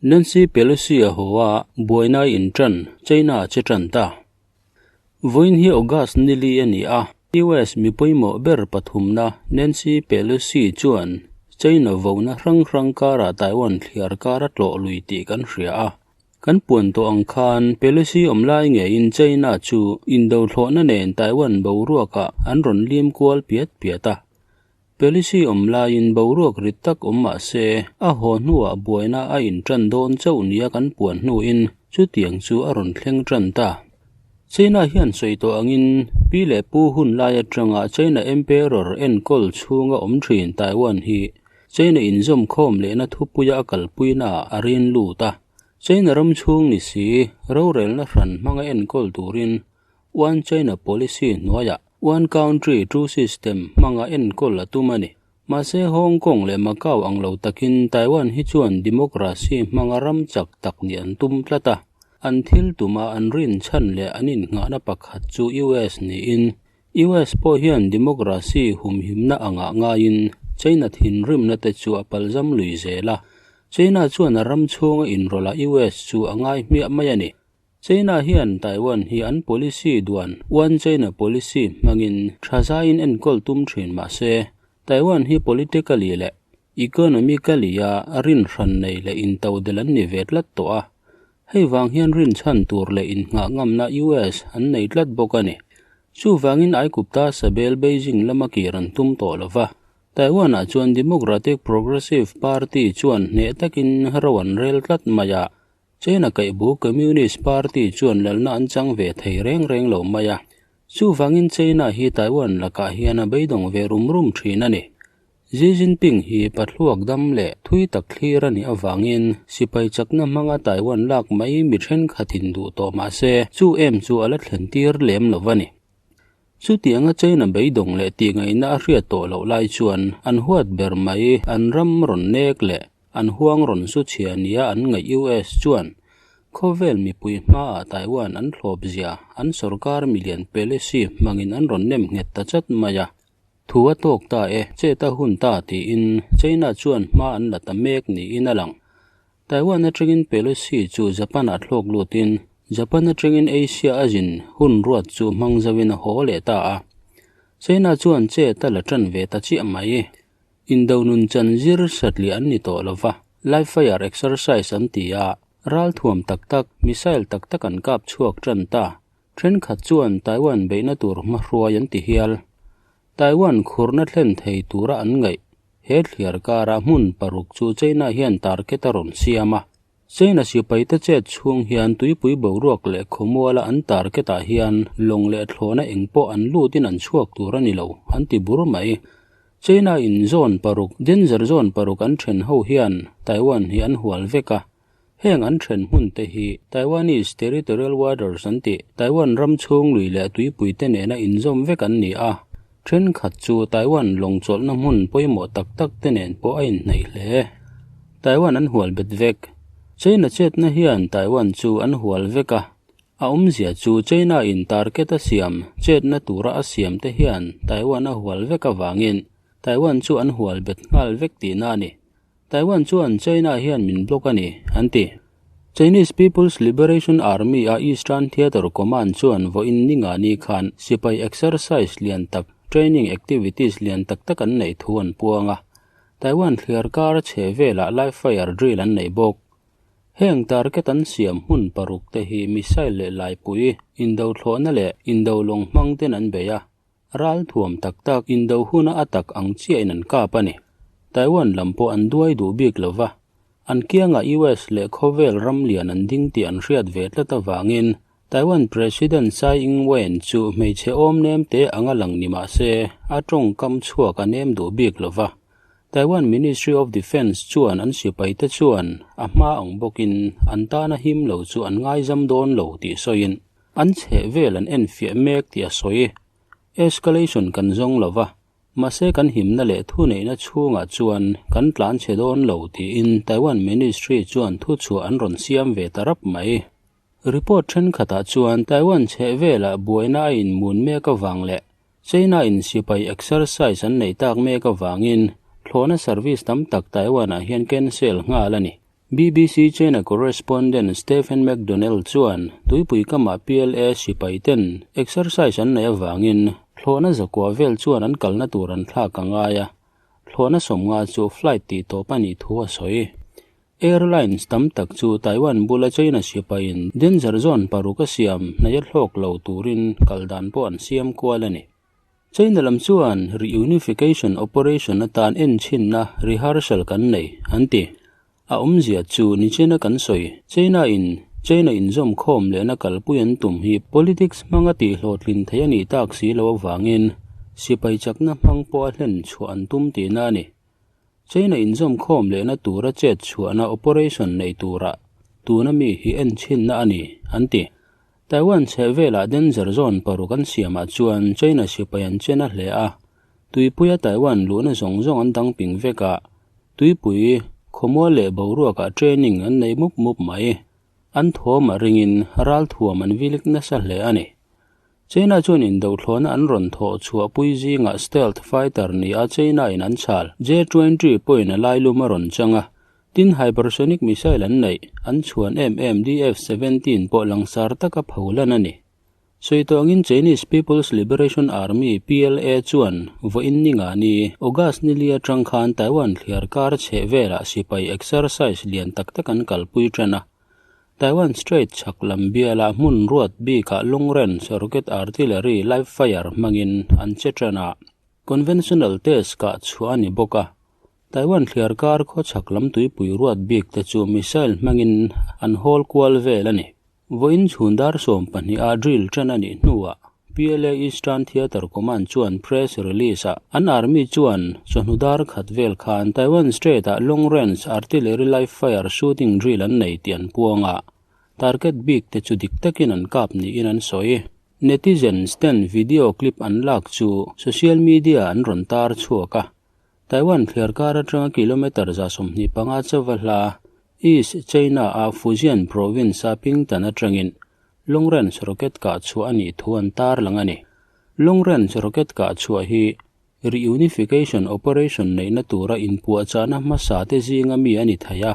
Nancy Pelosi a haw a, buaina in ṭan, China a che ṭan ta. Vawiin hi August nili a ni a, US mi pawimawh ber pathumna Nancy Pelosi chuan China vona hrang hrang karah Taiwan thliar kar a tlawh lui tih kan hria a. Kan puan tawh ang khan Pelosi awm lai ngeiin China chu indo thlawhna nen Taiwan boruakah an rawn lim kual piat piat a. Pelosi awm laiin boruak rit tak awm mah se, a haw hnuah buaina a inṭan dawn chauh nia kan puan hnuin chutiang chu a rawn thleng ṭan ta. China hian sawi tawh angin pi leh pu hun lai aṭanga China Emperor enkawl chhunga awm ṭhin Taiwan hi China inzawmkhawm lehna thupuia a kalpuinaah a rin lut a. China ram chhung ni si, rorelna hran hmanga enkawl turin One China Policy hnuaiah One Country, Two System hmanga enkawl a tum a ni. Mahse, Hong Kong leh Macau ang lo takin Taiwan hi chuan democracy hmanga ram chak tak nih an tum tlat a. An thil tuma an rinchhan leh an innghahna pakhat chu US niin, US pawh hian democracy humhimna angah ngaiin China thinrimna te chu a palzam lui zel a. China chuan a ram chhunga inrawlh a US chu a ngai hmiah mai a ni. China hian Taiwan hi an policy duan One China Policy hmangin tha zaiin enkawl tum thin mah se, Taiwan hi politically leh economically a rinhran nei leh intodel an ni ve tlat tawh a. Hei vang hian rinchhan tur leh innghah ngamna US an nei tlat bawk a ni. Chuvangin Aikupta Sabel Beijing lama kir an tum tawh lo va, Taiwan-ah chuan Democratic Progressive Party chuan hneh takin ro an rel tlat mai a. China kaihbu Communist Party chuan lalna an chang ve thei reng reng lo mai a, chuvangin China hi Taiwan lakah hian a beidawng ve rum rum thin a ni. Xi Jinping hi pathluak dam leh thui tak thlir a nih avangin sipai chakna hmanga Taiwan lak mai mi thenkhatin duh tawh mah se chu em chu a la thlen tir lem lo va ni. Chutianga China beidawng leh tihngaihna a hriat tawh loh lai chuan an huat ber mai an ram rawn nek leh An huang rawn zu chhia nia an ngaih US chuan khawvel mipui hmaah Taiwan an thlawp zia an sorkar milian Pelosi hmangin an rawn nem nghet ta chat mai a. Thu a tawk ta e, chet a hun ta tiin China chuan hma an la ta mek niin a lang. Taiwan atangin Pelosi chu Japan-ah thlawk lutin Japan atangin Asia a zin hun ruat chu hmang zauhin a haw leh ta a. China chuan chet a la tan ve ta chiah mai. Indo nun chan zir satliah an ni tawh lo va, live fire exercise an ti a, ral thuam tak tak, missile tak tak an kap chhuak tan ta. Thenkhat chuan Taiwan beihna tur hmahruai an ti hial. Taiwan khurna thlen thei tura an ngaih he thliar karah hmun paruk chu China hian target a rawn siam a. China sipaite chet chhung hian tuipui boruak leh khawmuala an target ah hian lawng leh thlawhna engpawh an lutin an chhuak tur a ni lo, an ti bur mai. China in zone paruk, danger zone paruk an then ho hian Taiwan hi an hual vek a. Heng an then hmun te hi Taiwanese territorial waters an tih, Taiwan ram chhung lui leh tuipui te nena inzawm vek an ni a. Thenkhat chu Taiwan lawng chawlhna hmun pawimawh tak tak te nen pawh a inhnaih hle. Taiwan an hual bet vek. China chetna hian Taiwan chu an hual vek a. A awmzia chu China in target a siam chetna tura a siam te hian Taiwan a hual vek avangin Taiwan chu an hual bet nghal vek tihna a ni. Taiwan chuan China hian min block a ni, an ti. Chinese People's Liberation Army a Eastern Theatre Command chuan vawiin ninga ni khan sipai exercise lian tak, training activities lian tak tak an neih thu an puang a. Taiwan thliar kar chhe velah live fire drill an neih bawk. Heng target an siam hmun paruk te hi missile leh laipui, indo thlawhna leh indo lawng hmang ten an bei a, ral thuam tak tak indo huna a tak ang chiahin an kap a ni. Taiwan lam pawh an duai duh bik lo va, an kiangah US leh khawvel ram lian an ding tih an hriat ve tlat avangin Taiwan President Tsai Ing-wen chu hmeichhe awm nem te anga lang ni mah se, a tawngkam chhuak a nem duh bik lo va. Taiwan Ministry of Defence chuan an sipaite chuan a hma ang bawkin an tana him lo chu an ngaizam dawn lo tih sawiin an chheh vel an enfiah mek tih a sawi. Escalation kan zawng lo va, mahse kan himna leh thuneihna chhungah chuan kan tlan chhe dawn lo tiin Taiwan Ministry chuan thuchhuah an rawn siam ve ta rap mai. Report thenkhatah chuan Taiwan chheh velah buaina a inmun mek avang leh China in sipai exercise an neih tak mek avangin thlawhna service tam tak Taiwan-ah hian cancel nghal a ni. BBC China correspondent Stephen McDonnell chuan tuipui kamah PLA sipai ten exercise an neih avangin thlawhna zakua vel chuan an kalna tur an thlak a ngai a, thlawhna sawmnga chu flight tih tawp a nih thu a sawi. Airlines tam tak chu Taiwan bula China sipaiin danger zone paruk a siam hnaih a hlawk lo turin kal dan pawh an siam kual a ni. China lam chuan reunification operation atan enchhinna rehearsal kan nei, an ti. A awmzia chu nichina kan sawi, China in China inzawm khawm lehna kalpui an tum hi politics hmanga tihhlawhtlin theih a nih tak si lo avangin sipai chakna hmang pawh a hlen chhuah an tum tihna a ni. China inzawm khawm lehna tura chet chhuahna operation nei turah tuna mi hi enchhinna a ni, an ti. Taiwan chhehvelah danger zone paruk an siamah chuan China sipai an chen a hle a, tuipuia Taiwan luhna zawng zawng an dang ping vek a, tuipui, khawmual leh boruakah training an nei mup mup mai. An thawm a ringin ralthuam an vilik nasa hle a ni. China chuan indothlawhna an rawn thawh chhuahpui zingah stealth fighter ni a China in an chhal J-20 pawhin a lailum a rawn chang a, Tin, hypersonic missile an neih, an chhuan em em DF-17 pawh langsar taka pholan a ni. Sawi tawh angin Chinese People's Liberation Army, PLA, chuan vawiin ninga ni, August ni li atang khan Taiwan thliar kar chheh velah sipai exercise lian tak tak an kalpui tan a. Taiwan Strait chhak lam bialah hmun ruat bikah long range rocket artillery live fire hmangin an che tan a. Conventional test kah chhuah a ni bawk a. Taiwan thliar kar khawchhak lam tuipui ruat bik te chu missile hmangin an hawl kual vel a ni. Vawiin chhun dar 12 a drill tan a nih hnuah PLA Eastern Theatre Command chuan press release ah an army chuan chawhnu dar khat vel khan Taiwan Strait ah long range artillery live fire shooting drill an nei tih an puang a, target bik te chu dik takin an kap niin an sawi. Netizens ten video clip an lak chu social media an rawn tar chhuak a. Taiwan thliarkar atanga kilometre 125 chauva hla East China a Fujian province a Pingtan atangin long range rocket kah chhuah a nih thu an tarlang a ni. Long range rocket kah chhuah hi reunification operation neihna tura inpuahchahna hmasa te zinga mi a ni thei a.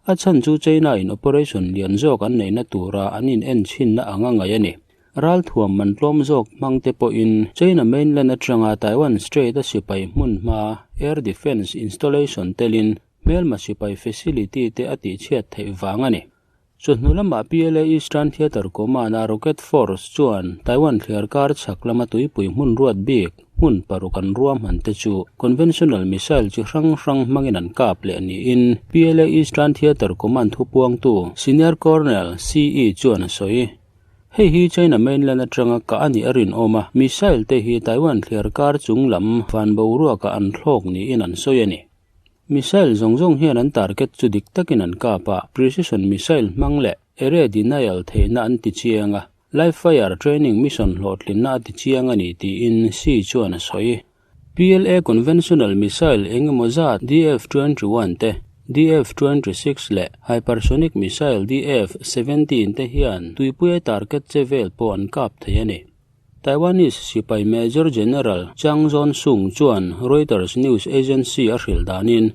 A chhan chu China in operation lian zawk an neihna tura an in enchhinna anga ngaih a ni. Ralthuam man tlawm zawk hmang te pawhin China mainland atanga Taiwan Strait a sipai hmun hma air defence installation telin hmelma sipai facility te a tihchhiat theih vang a ni. Chawhnu lamah PLA Eastern Theatre Command-a Rocket Force chuan Taiwan thliar kar chhak lama tuipui hmun ruat bik hmun paruk an ruahman te chu conventional missile chi hrang hrang hmangin an kap leh niin PLA Eastern Theatre Command thupuangtu Senior Colonel CE chuan a sawi. Hei hi China mainland atanga kah a nih a rinawm a, missile te hi Taiwan thliar kar chung lam van boruakah an thlawk niin an sawi a ni. Missile zawng zawng hian an target chu dik takin an kap a, precision missile hmang leh area denial theihna an ti chiang a, live fire training mission hlawhtlinna a ti chiang a ni tiin Xi chuan a sawi. PLA conventional missile eng emaw zat DF-21 te, DF-26 leh hypersonic missile DF-17 te hian tuipuia target che vel pawh an kap thei a ni. Taiwanese sipai Major General Chang Zon-sung chuan Reuters news agency a hrilh danin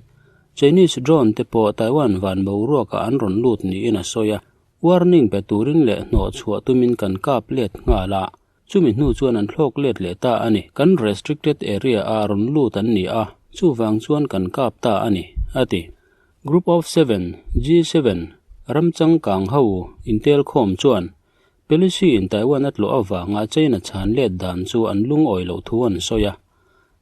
Chinese drone te pawh Taiwan van boruakah an rawn lut niin a sawi a, warning pe turin leh hnawhchhuah tumin kan kap let nghal a. Chumi hnu chuan an thlawk let leh ta a ni. Kan restricted area a rawn lut an ni a, chuvang chuan kan kap ta a ni, a ti. Group of Seven, G7, ram changkang ho intelkhawm chuan Pelosi in Taiwan a tlawh avanga China chhan let dan chu an lungawi loh thu an sawi a.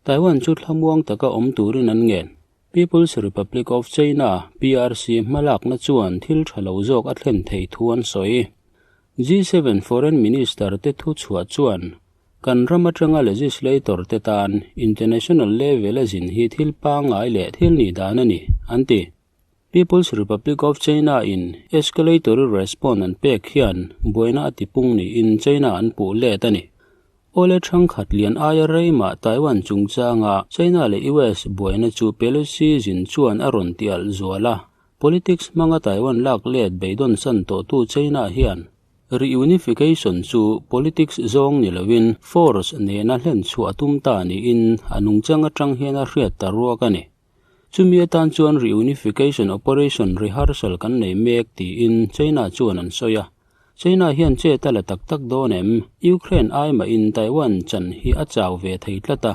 Taiwan chu thlamuang taka awm turin an ngen. People's Republic of China, PRC, hmalakna chuan thil tha lo zawk a thlen thei thu an sawi. G7 Foreign Minister te thu chhuah chuan kan ram atanga legislator te tan international level a zin hi thil pangngai leh thil nih dan a ni, an ti. People's Republic of China in escalatory response an pek hian buaina a tipung niin China an puh let a ni. Awle thangkhat lian aia reimah Taiwan chungchanga China leh US buaina chu Pelosi zin chuan a rawn ti alh zual a. Politics hmanga Taiwan lak let beidawn san tawhtu China hian reunification chu politics zawng ni loin force nena hlen chhuah a tum ta niin a nungchang atang hian a hriat ta ruak a ni. Chumi atan chuan reunification operation rehearsal kan nei mek tiin China chuan an sawi a. China hian chet a la tak tak dawn em? Ukraine ai mahin Taiwan chan hi a chau ve thei tlat a.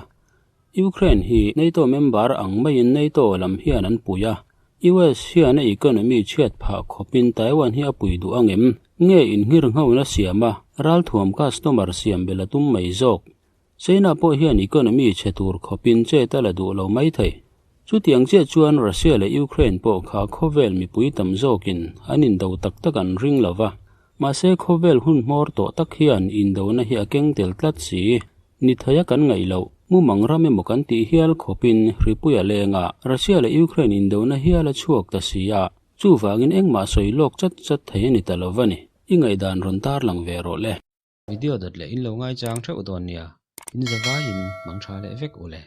Ukraine hi NATO member ang maiin NATO lam hian an pui a. US hian a economy chhiat phah khawpin Taiwan hi a pui duh ang em? Nge inngirngho-na siam a, ralthuam customer siam bel a tum mai zawk? China pawh hian economy chhe tur khawpin chet a la duh lo mai thei. Chutiang chiah chuan Russia leh Ukraine pawh kha khawvel mipui tam zawkin an indo tak tak an ring lo va. Mahse khawvel hun hmawr tawh tak hian indona hi a keng tel tlat si. Ni thaia kan ngaih loh, mumang ram emaw kan tih hial khawpin hripui a leng a, Russia leh Ukraine indona hial a chhuak ta si a, chuvangin engmah sawi lawk chat chat thei a ni ta lo va ni. I ngaihdan rawn tarlang ve rawh le. Video dawt leh in lo ngaichang theuh dawn nia, in zavaiin mang tha leh vek u le.